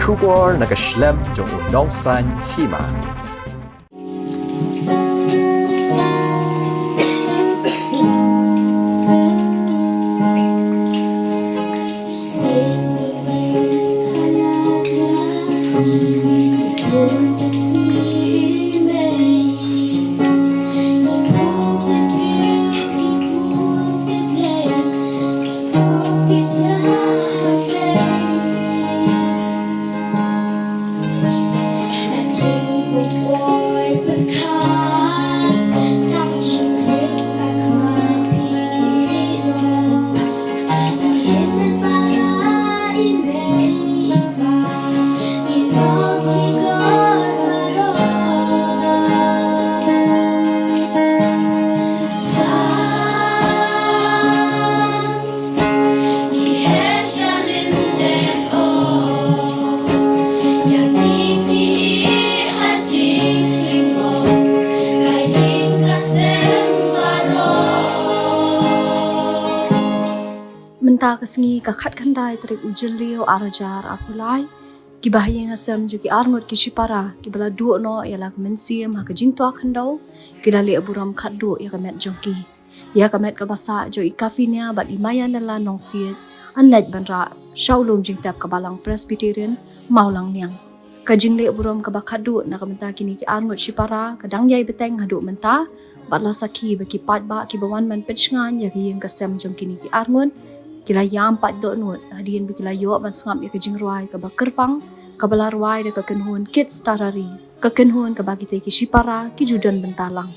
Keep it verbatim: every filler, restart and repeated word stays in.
Khubor na ka shlem jong u nongsan hima. Mynta ka sngi ka khatkhyndai tarik u Jylliew ar hajar arphew lai, kiba ha ïing ha sem jong ki arngut ki shipara kiba la duh noh ïa la ka mynsiem ha ka jingtwa khyndew, ki la leh burom khatduh ïa ka met jong ki. Ïa ka met kaba sah jong i Kafinia bad i Mayanella Nongsiej, yn leit ban rah sha u lum jingtep ka Balang Presbyterian Mawlangniang. Ka jingleh burom kaba khatduh na ka bynta kine ki arngut shipara ka dang ïai bteng haduh mynta, bad la sakhi ba ki paidbah kiba wan ban pynshngaiñ ïa ka ïing ka sem jong kine ki arngut, ki la ïam paid dohnud hadien ba ki la ïoh ban sngap ïa ka jingrwai kaba kyrpang kaba la rwai da ka kynhun Kids Tarari, ka kynhun kaba kitei ki shipara ki ju don bynta lang.